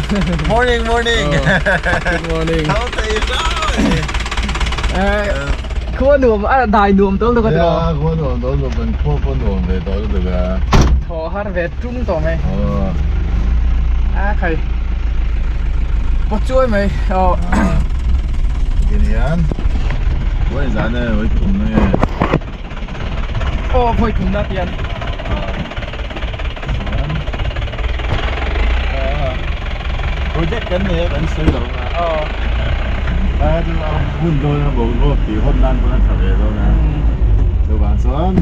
Morning morning. Good morning. How thei Eh, khua nuam a dai nuam tawh lutuk a tiraw? Ya khua nuam tawh lutuk kan khua pawh nuam ve tawh lutuk a. Thaw har ve tum tawh mai. A khai. Pawt chuai mai. Aw. Tin hian vawi zan e vawi thum na nge. Aw vawi thum na tian. Chuan project kan nei a kan sawi lo a. Aw. A chu a hun dawn a boruak tih hawt nan pawn a tha ve dawn a. Chuvang chuan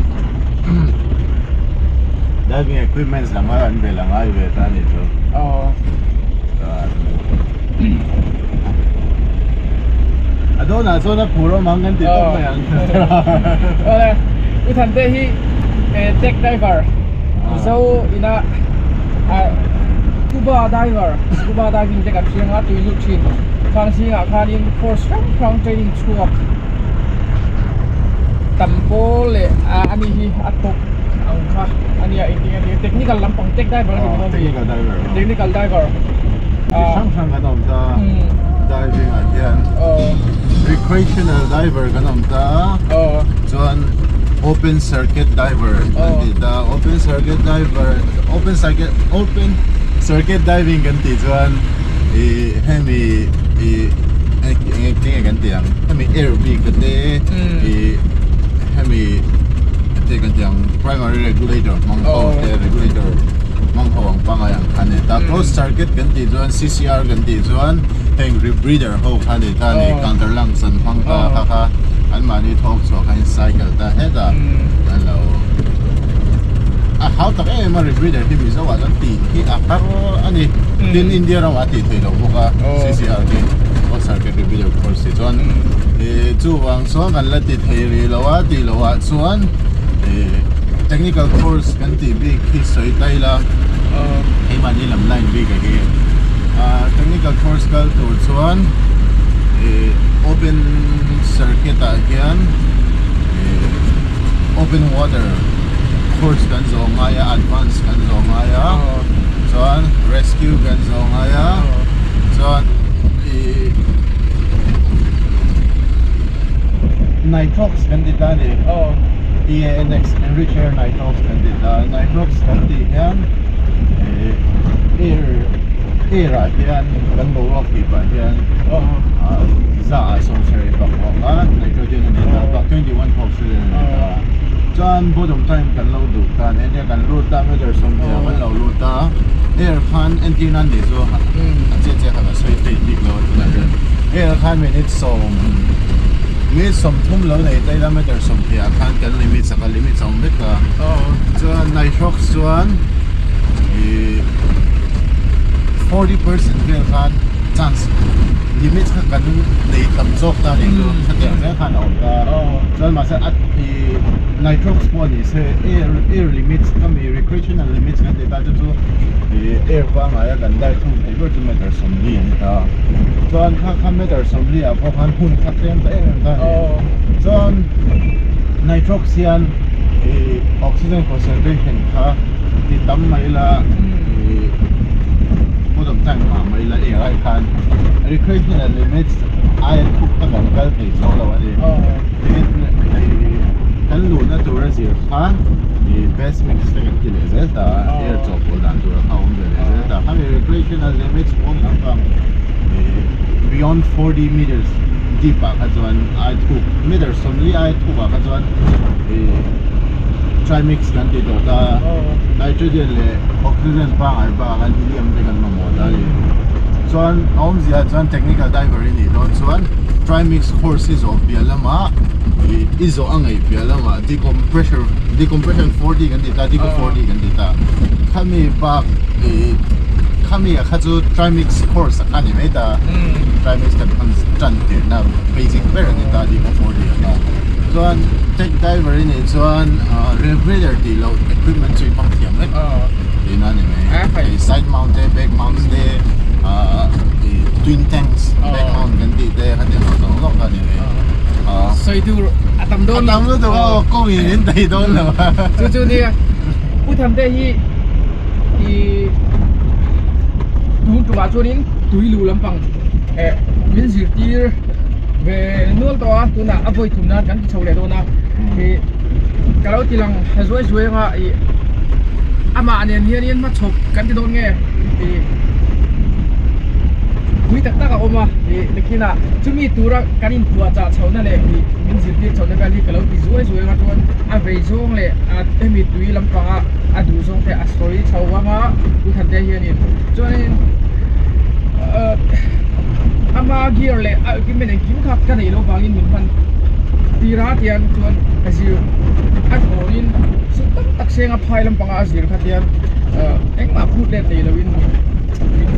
diving equipments lam a an bel a ngai ve ta a nih chu. Aw. A dawnah chuan a phur awm ang kan ti tawp mai ang. Awle, U Thante hi tech diver Mizo ina scuba diver, scuba diving te kan hriang a tui lut thin. Khang zingah khanin course hrang hrang training chhuak tam pawl leh ani hi a tawp ang kha a nia engtin nge technical lampang tech diver a ni maw Technical diver technical diver chi hrang hrang kan awm ta diving ah hian recreational diver kan awm ta chuan open circuit diver kan ti ta open circuit diver open circuit open circuit diving kan tih chuan ih hemi ih eng enge kan tih ang hemi air bik te ih hemi te kan tih ang primary regulator hmang ho te regulator hmang ho ang pangai ang kha a ni ta closed circuit kan tih chuan C_C_R kan tih chuan heng rebreather ho kha a ni ta a ni counter lungs an hmang ta kha kha anmahni thawk chhuah kha in cycle ta hetah an lo a hau tak em em a rebreather hi Mizo ah chuan tih hi a har a ni tin India ramah a tih theih loh bawk a C_C_R hi closed circuit rebreather course hi chuan ih chuvang chuan kan la ti thei rih lo a tih loh ah chuan ih technical course kan tih bik hi sawi ta ila keimahni lam line bik a hi ah technical course kal tur chuan ih open circuit ah hian ih open water course kan zawh ngai a advance kan zawh ngai a chuan rescue kan zawh ngai a chuan ih nitrox kan ti ta a ni E_A_N_X enrich air nitrox kan ti ta nitrox kan tih hian ih air air ah hian kan boruak tih pah hian za ah sawmsarih pakhat a nitrogen a ni ta bak 21 oxygen a ni ta chuan bottom time kan lo duh ta nia nia kan lut ta meter 20 ah kan lo lut ta air khan entir nan ni chu a chiah chiah kha ka sawi thei bik lo a tunah chuan air khan minute sawm minute 30 lo nei ta ila meter 20 ah khan kan limit sak a limit a awm vek a chuan nitrox chuan ih 40% vel khan chance limit kha kan nei tam zawk ta nih chu khatiang zel khan a awm ta chuan mahse a ih nitrox pawh ni se air air limits ka mi recreational limits kan tih ta chu chu ih air pangngai a kan dai thung theih ber chu meter 40 a ni ta chuan kha kha meter 40 ah pawh khan hun kha tlem ta em em ta a ni chuan nitrox hian ih oxygen concentration kha ti tam mai la ih bottom tank mah mai la air ai khan recreational limits aia thuk kha kan kal thei chho lo a ni tin ih kan luhna tur a zir khan ih best mix te kan ti leh zel ta a air chawhpawlh dan tur kha a awm ve leh zel ta khami recreational limits pawn lampang ih beyond 40 meters deep ah kha chuan ai thuk meter 40 ai thuk ah kha chuan ih trimix kan ti tawh ta nitrogen leh oxygen pangngai bakah khan helium te kan mamawh ta a ni chuan a awmzia chuan technical diver i nih dawn chuan trimix course hi zawh piah lamah ih i zawh a ngaih piah lamah decompressure decompression 40 kan ti ta deco 40 kan ti ta khami bak ih khami ah kha chu trimix course a kha ni mai ta trimix kan hman tan tirhna basic ber a ni ta deco 40 a kha chuan tech diver i nih chuan rebreather tih loh equipment chu i hmang thiam vek tihna a ni mai side mount te back mount te twin tanks back mount kan tih te khatiang ho zawng zawng kha a ni mai sawi tur a tam dawn a tam lutuk a aw kawng in in daih dawn lo a chu chu nia Pu Thamte hi i tun tum. tumah chuanin tui lu lampang eh min zirtir ve nual tawh a tunah a vawi thum nan kan ti chho leh dawn a ih ka lo ti lang zuai zuai anga ih amah nen hianin hmachhawp kan ti dawn nge ih pui tak tak a awm a ih nikinah chumi tura kan inpuah chah chhohna leh ih min zirtir chhohna vel hi ka lo ti zuai zuai anga chuan a vei zawng leh a hemi tui lampanga a duh zawng te a sawi chho anga u Thante hianin chuanin ahh ama gear leh a equipment engkim kha ka neih loh vangin min hman tir a tiang chuan a zir a thawnin sum tam tak senga phai lampanga a zir kha tiang ahh engmah phut let nei loin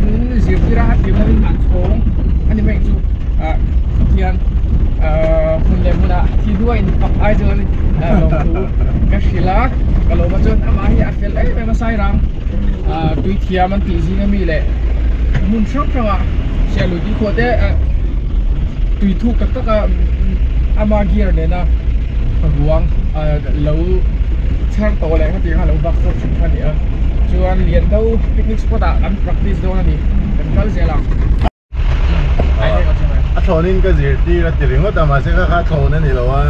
min zirtir a a thiamna min hman chhawng a ni mai chu ah tiang ahh hmun leh hmunah thi hnuai in fak ai chuan lawmthu ka hrilh a ka lawm a chuan amah hi a fel em em a sairang ah tui thiam an tih zing ami leh hmun hrang hrang ah hriahlui tih khuah te ah tui thuk tak tak a ama gear nena ruang ah lo chhar tawh leh hetiang a lo vak chawp thin kha a ni a chuan lian deuh picnic spot ah kan practice dawn a ni kan kal zel ang. A thlawnin ka zirtir a ti ringawt a mahse kha kha thlawn a ni lo a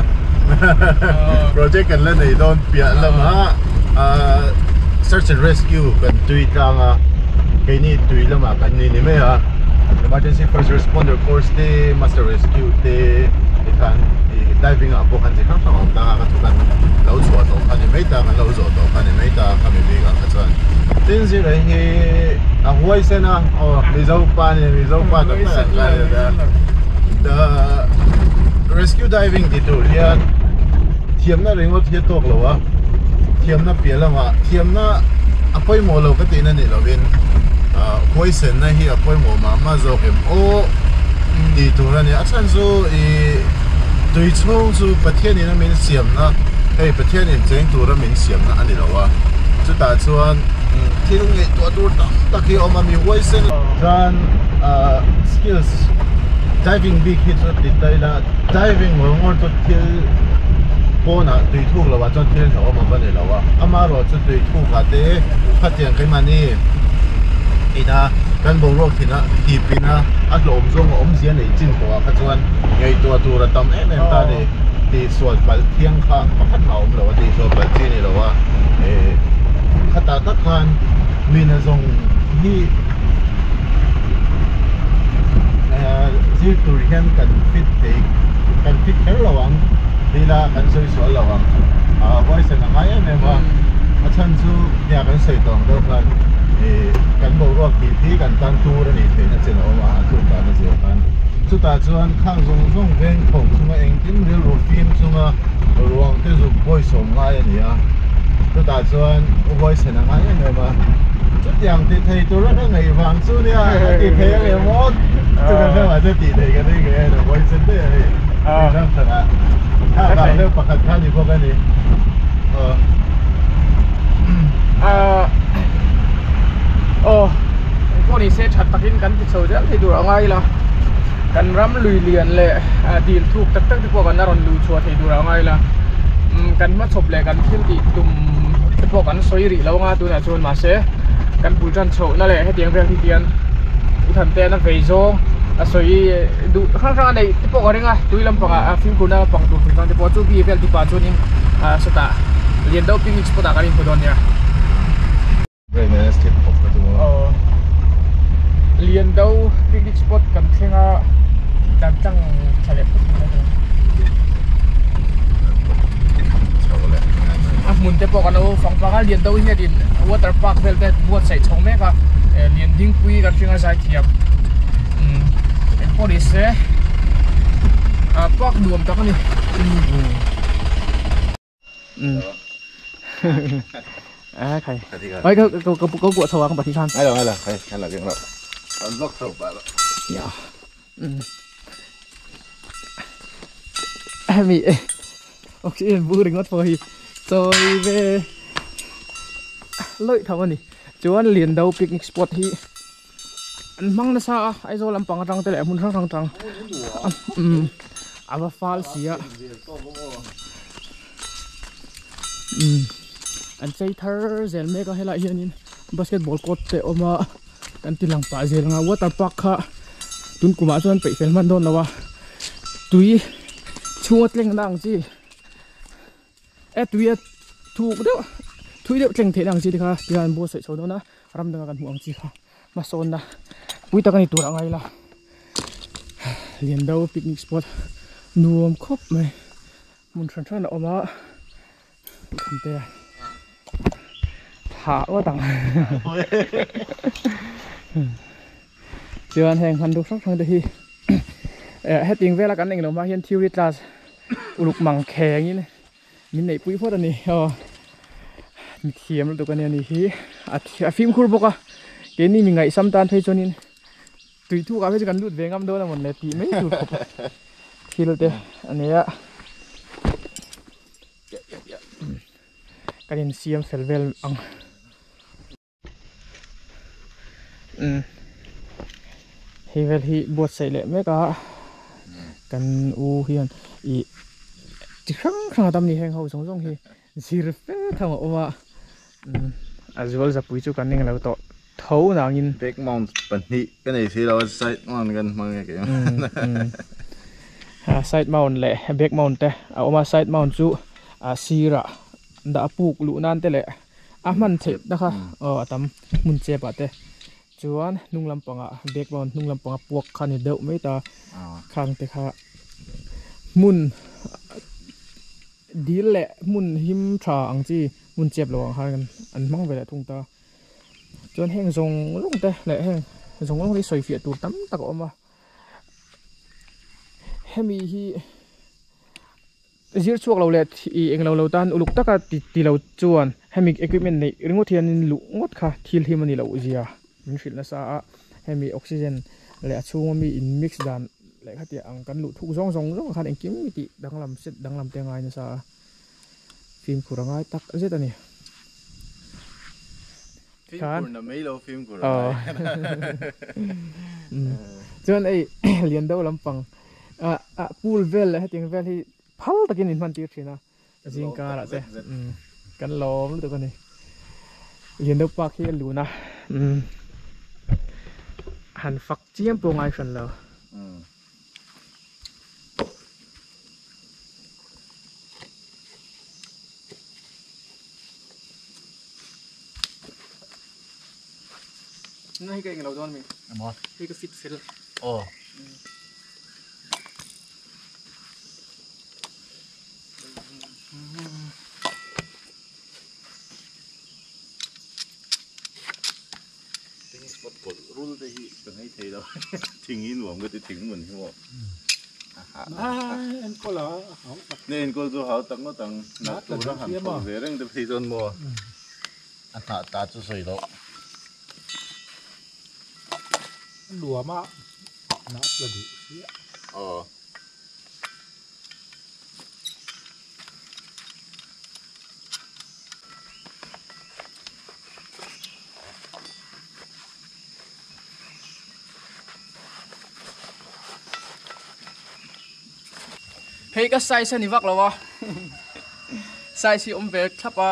project kan la nei dawn piah lama search and rescue kan tui tlang a keini tui lamah kan ni ni mai a emergency first responder course te master rescue te tikhan diving ah pawh kan chi hrang hrang a awm ta a ka thu kan lo chhuah tawh kha ni mai ta kan lo zawh tawh kha ni mai ta khami bikah kha chuan tin zirah hi a huaisen a aw Mizo pa ni Mizo pa tak tak ah khan a the rescue diving ti tur hian thiamna ringawt hi a tawk lo a thiamna piah lamah thiamna a pawimawh lo ka tihna ni lovin ah huaisenna hi a pawimawh mah mah zawk em aw tih tur a ni a chhan chu ih tui chhung chu Pathianin a min siamna hei Pathianin cheng tura min siamna a ni lo a chutah chuan thil ngaihtuah tur tam tak hi a awm a mi huaisen chuan ah skills diving bik hi chu ti ta ila diving ngawr ngawr chu thil pawnah tui thuk loh ah chuan thil hlauhawm a va ni lo a amaherawh chu tui thuk ah te khatiang keimahni ina kan boruak thin a hip in a a hlawm zawng a awmzia nei chin tawh ah kha chuan ngaihtuah tur a tam em em ta a ni tihsual palh thiang kha pakhat mah a awm lo a tihsual palh chi a ni lo a eh khatah tak khan mi nazawng hi zir tur hian kan fit thei kan fit kher lo ang tila kan sawi sual lo ang ah huaisen a ngai em em a a chhan chu nia kan sawi tawh ang deuh khan ih kan boruak tih hi kan tan tur a nih theihna chin a awm a a thuk dan a zir khan chutah chuan khang zawng zawng veng thawk chunga engkim rilru fim chunga ruang te zuk bawisawm ngai a ni a chutah chuan huaisen a ngai em em a chutiang ti thei tura ka ngaih vang chu nia a ti thei ang em aw chu ka hre mahse tih theih ka nei ngei a ni huaisen daih a ni tih hrang hrang ah thla vang deuh pakhat kha ni bawk a ni aw aw engpawh ni se that takin kan ti chho zel thei tur a ngai ila kan ram lui lian leh dil thuk tak tak te pawh kan la rawn luh chhuah thei tur a ngai ila kan hmachhawp leh kan thil tih tum te pawh kan sawi rih lo anga tunah chuan mahse kan bul tan chhoh na leh hetiang vel hi hian u Thante na vei zawng a sawi duh hrang hrang a neih te pawh ka ring a tui lampangah a fimkhur na lampang tur chung te pawh chu mi vel tipa chuanin sawtah lian deuh picnic spot ah kan inhmu dawn nia. Aw lian deuh picnic spot kan thleng a dan tlang tha leh phawt mai a a hmun te pawh kan lo fang fang a lian deuh hianin water park vel te buatsaih chho mek a lian dingpui kan hring a zai thiam engpawh ni se park nuam tak a ni. À khai. Ôi có có có có của sầu không bà thị khan. Ai rồi ai rồi, hay hay là cái rồi. Lóc sầu bà rồi. Dạ. Em bị Ok, vui đừng ngót phơi. Rồi về lợi thằng anh chú anh liền đâu picnic spot hi. An hmang nasa a Aizawl lampang atang te leh hmun hrang hrang tang umm a va fal si a umm an chei thar zel mek a helaiah hianin basketball court te a awm a. Kan ti lang pah zel anga water park kha tun kumah chuan peih fel hman dawn lo a tui chhunga tleng na ang chi e tui a thuk deuh thui deuh tleng theih na ang chi te kha tihian an buatsaih chho dawn a ram danga kan hmuh ang chi kha hmasawnna pui tak a ni tur a ngai la Liando picnic spot nuam khawp mai hmun hran hran a awm a. Te tha ngawt ang chuan heng hmanrua hrang hrang te hi heting vela kan englo hma hian theory class uluk mang khengin min neih pui phawt a ni aw mithiam lutuk a nia ni hi a fimkhur bawk a keini mi ngaihsam tan phei chuanin tui thuk ah phei chu kan lut ve ngam dawn a mawn le tih mai tur khawp thil te a nei a. Kan insiam fel vel ang umm hei vel hi buatsaih leh mek a kan u hian ih chi hrang hrang a tam a ni heng ho zawng zawng hi zir fel tham a awm a umm a zual zapui chu kan eng lo tawh tho nangin back mount pahnih ka nei si lo a side mount kan hmang e kei side mount leh back mount te a awm a side mount chu a sirah dah a puk luh nan te leh a hman theih na kha aw a tam hmun chep ah te chuan hnung lampangah back mount hnung lampanga puak kha a ni deuh mai ta khang te kha hmun dil leh hmun him tha ang chi hmun chep lo ang khan an hmang ve leh thung ta. Chuan heng zawng zawng te leh heng zawng zawng hi sawi fiah tur tam tak a awm a hemi hi zir chhuak lo leh ih englo lo tan uluk taka ti ti lo chuan hemi equipment neih ringawt hianin luh ngawt kha thil him a ni loh zia min hrilh nasa a hemi oxygen leh a chhunga mi in mix dan leh khatiang ang kan luh thuk zawng zawng zawng khan engkim mi tih danglam set danglam te a ngai nasa a. Fimkhur a ngai tak zet a ni. Fimkhur na mai lo fimkhur a ngai. Chuan ei lian deuh lampang a pool vel leh hetiang vel hi phal takin in hman tir thin a zing karah te kan lawm lutuk a ni. Lian deuh park hi a lun a han fak chiam pawh ngai hran lo. Na hi ka eng lo dawn mi. Emaw. Hei ka fit fel. Aw. Picnic spot kawlh rul te hi ka ngei thei lo thing hi nuam ka ti thing hmun hi maw enkawl a hau tak ne enkawl chu hau tak ngawt ang nat tur a han thawk ve reng te phei chuan maw a hnah ta chu sawi loh nuam a hnah tla duh chiah aw. Hei ka size a ni vak lo a size hi awm ve thlap a.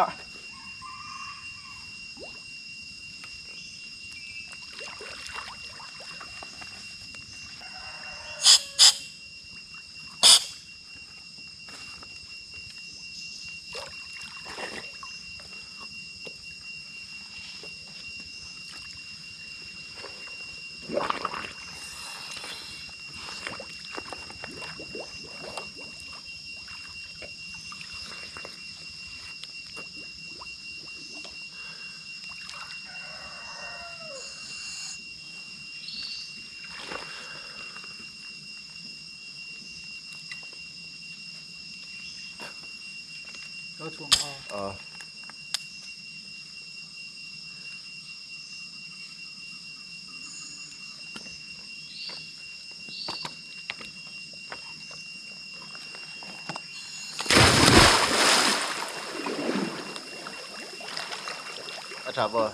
A tha pawh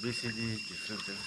BCD ti fel zel.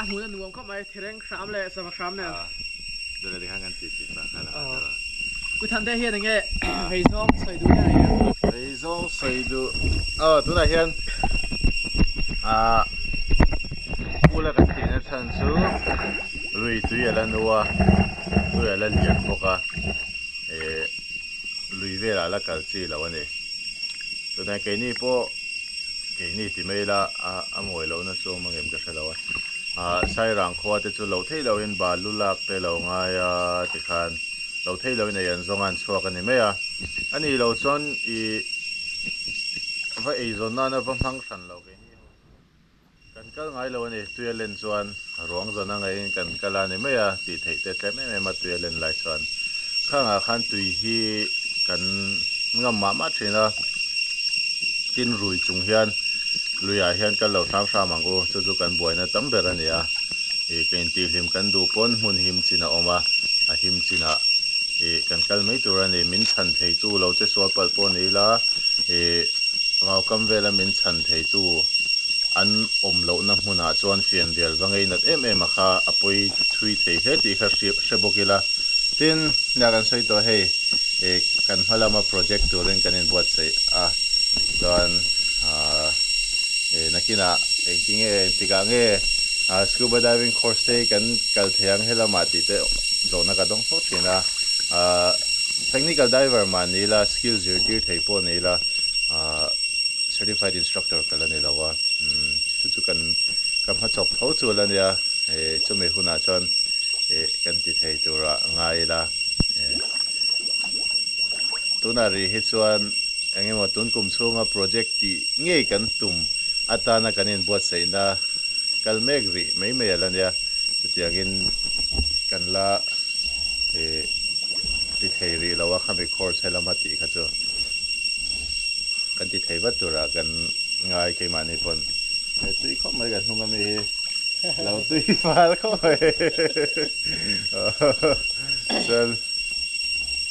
A hmun a nuam khawp mai thereng hram leh sava hram nen Dole te khan kan ti ti ta khala Ku than te hian enge hei zawng sawi duh hian enge Hei zawng sawi duh aw tunah hian a pula kan tihna chhan chu lui tui a la nu a tui a la lian bawk a eh lui velah la kal chi lo a ni tunah keini pawh keini ti mai ila a mawi lohna chu awm angem ka hre lo a ah sairang khua te chu lo thei loin balu lak te lo ngai a tikhan lo thei loin ei an zawng a an chhuak a ni mai a ani lo chuan ih va eizawn nana va hmang hran lo keini ho chu kan kal ngai lo a ni tuia len chuan ruang zawn a ngaihin kan kal a ni mai a tih theih te tlem em em a tuia len lai chuan. Khangah khan tui hi kan ngam mah mah thin a, tin rui chung hian luiah hian kal lo hram hram ang u, chu chu kan buaina tam ber a ni a, ih ka intihhlim kan duh pawn hmun him chin a awm a, a him chinah ih kan kal mai tur a ni, min chhan theitu lo che sual palh pawh ni ila ih vaukam vela min chhan theitu an awm lohna hmunah chuan fianrial va ngei nat em em a kha a pawi thui thei hle tih kha hre bawk ila. Tin, nia kan sawi tawh hei ih kan hma lama project turin kan inbuatsaih a chuan ah ih nakinah engti nge engtikah nge ah scuba diving course te hi kan kal thei ang helamah tih te zawhna ka dawng fo thin a ah technical diver mah ni ila skill zirtir thei pawh ni ila ah certified instructor ka la ni lo a umm chu chu kan ka hmachhawp tho chu a la nia ih chumi hunah chuan. ih kan ti thei turah ngai ila eh tunah rih hi chuan eng emaw tun kum chhunga project tih ngei kan tum atana kan inbuatsaihna kal mek rih mai mai a la nia chutiangin kan la ih ti thei rih lo a khami course helama tih kha chu kan ti thei vat turah kan ngai keimahni pawn he tui khawp mai kan hnung ami hi. Lo tui fal khawp mai. Chuan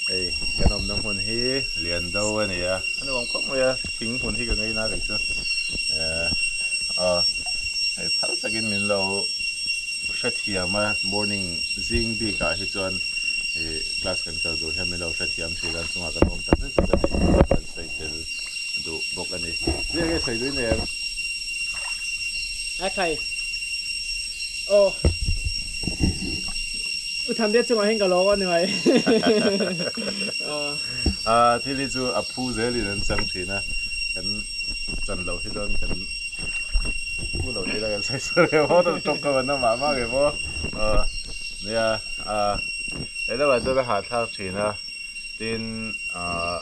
hei kan awmna hmun hi lian do a ni a, a nuam khawp mai a, thing hmun hi ka ngei na kei chu. Aw hei phal takin min lo hrethiam a, morning zing bikah hi chuan ih class kan kal duh hian min lo hrethiam thin a, chungah kan awm tak zet zet a ni tih kan sawi tel duh bawk a ni. Zia nge sawi duh i nei em? A khai. Aw. U tham te chungah hian ka lawm a ni mai. A thil hi chu a phu zelin an chang thin a, kan chan loh hi chuan kan phu loh tih lai kan sawi sawi ve maw, tawng ka van a mah mah ve maw. Nia, he lamah chuan a hahthlak thin a, tin ah.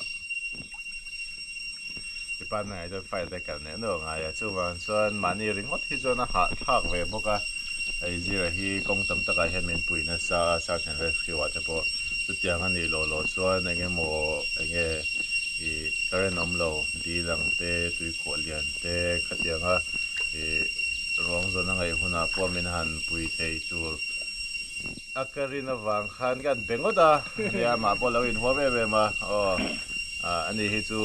Department ah chuan file te kal neuh neuh a ngai a, chuvang chuan mahni ringawt hi chuan a hahthlak ve bawk a, hei zira hi kawng tam takah hian min pui nasa a, search and rescue ah te pawh chutiang a nih loh loh chuan eng emaw eng nge ih current awm lo dil ang te tuikhuah lian te khatianga ih ruang zawn a ngaih hunah pawh min han pui thei tur A ka rin avang khan ka han be ngawt a, nia amah pawh a lo inhuam em em a, aw ani hi chu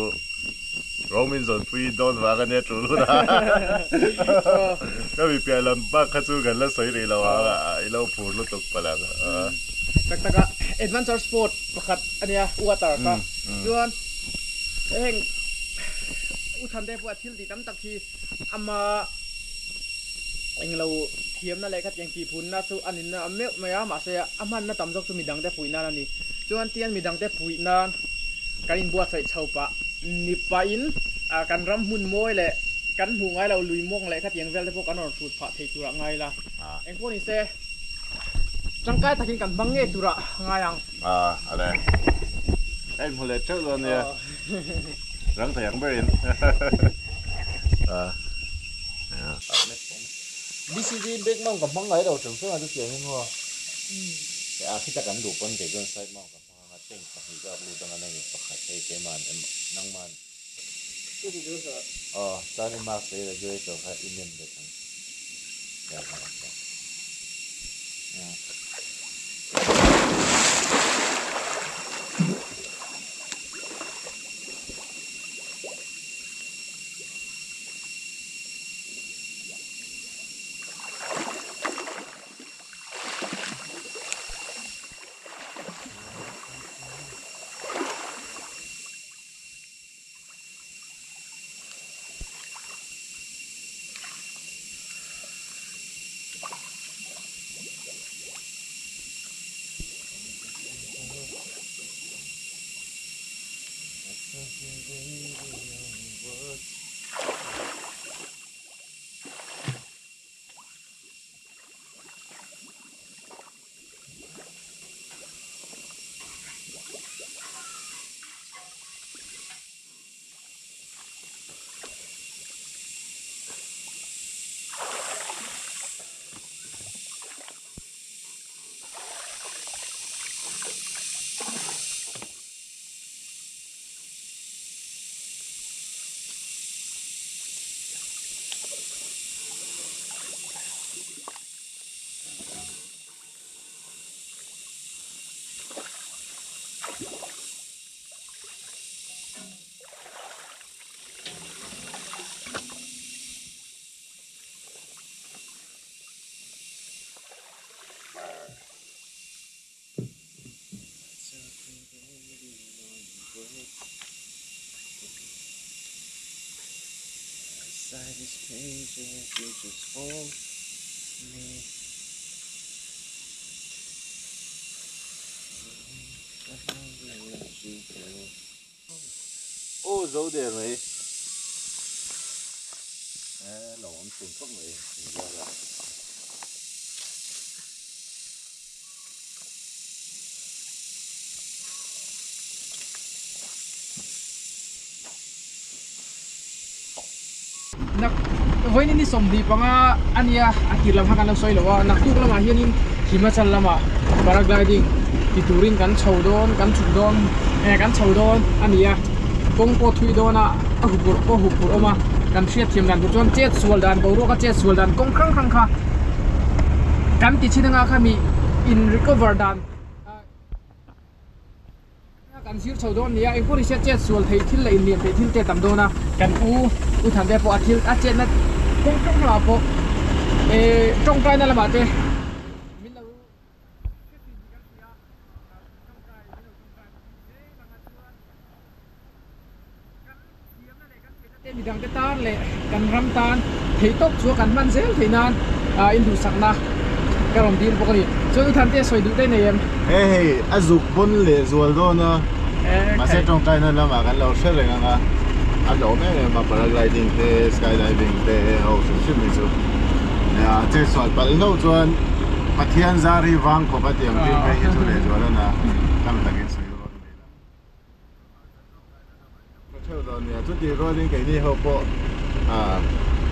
Romin zawnpui dawn vang ania tul hun a, ka mi piah lam bak kha chu kan la sawi rih lo ang a, i lo phur lutuk palh ang. Tak tak a, adventure sport pakhat ania water kha, chuan heng U Thante pawh a thil tih tam tak hi ama Englo thiamna leh khatiang tihphunna chu a ninna a meuh mai a, mahse a hmanna tam zawk chu midangte puih nan a ni. Chuan tian midangte puih nan kan inbuatsaih chho pah ni pahin kan ram hmun mawi leh kan hmuh ngai lo lui mawng leh khatiang vel te pawh kan rawn hrut phah thei turah ngai ila. Engpawh ni se tangkai takin kan hmang ngei turah ngai ang. Ale. Ka inhmu leh teuh dawn nia. Rang thei ang berin. BCG back mount ka hmang ngai lo ṭum ṭum a chutiang in maw a khita kan duh pawn kei chuan side mount ka hmang anga tank pahnih ka upload anga nangin pakhat hei keiman nangman aw chuan i mask leh i regulator kha i nem bet ang. Pages, you just hold me. Let you go. Ô dấu đèn này. Lẩu ăn sườn khóc này. Nak vawiin ni 25 ania a tir lam kha kan lo sawi lo a naktuk lamah hianin Himachal lamah paragliding ti turin kan chho dawn kan chhuk dawn eh kan chho dawn a ni a kawng pawh thui dawn a a huphurh pawh huphurh awm a kan hriat thiam dan tur chuan chet sual dan boruak a chet sual dan kawng hrang hrang kha kan ti chhin anga khami in recover dan Kan zir chho dawn nia, engpawh ni se chet sual theih thil leh inlian theih thil te a tam dawn a, kan u U Thante pawh a thil a chetna kawng hrang hrangah pawh eh tawngtaina lamah te min lo hre thin tih kan hria a, tawngtai min lo tawngtai pui zel anga chuan kan thiamna leh kan theihna te midang te tan leh kan ram tan theihtawp chu kan hman zel theih nan ah induhsakna ka rawn dil bawk a ni. Chuan U Thante sawi duh te nei em? He hei a zuk pawn leh zual dawn a, mahse tawngtaina lamah kan lo hre reng ang a, a hlawm em em a paragliding te skydiving te ho hrim hrim hi chu nia chetsual palh hlauh chuan Pathian zar hi vang khawp a tiang thil phei hi chu lehzual a na tam takin sawi rawn mai la. Ka theuh dawn nia, chutih rualin keini ho pawh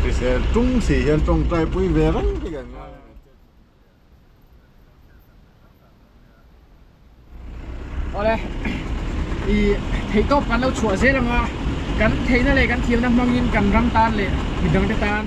hrisel tung si hian tawngtai pui ve reng hi kan ngai a. Awle, i theihtawp kan lo chhuah zel anga kan theihna leh kan thiamna hmangin kan ram tan leh midangte tan.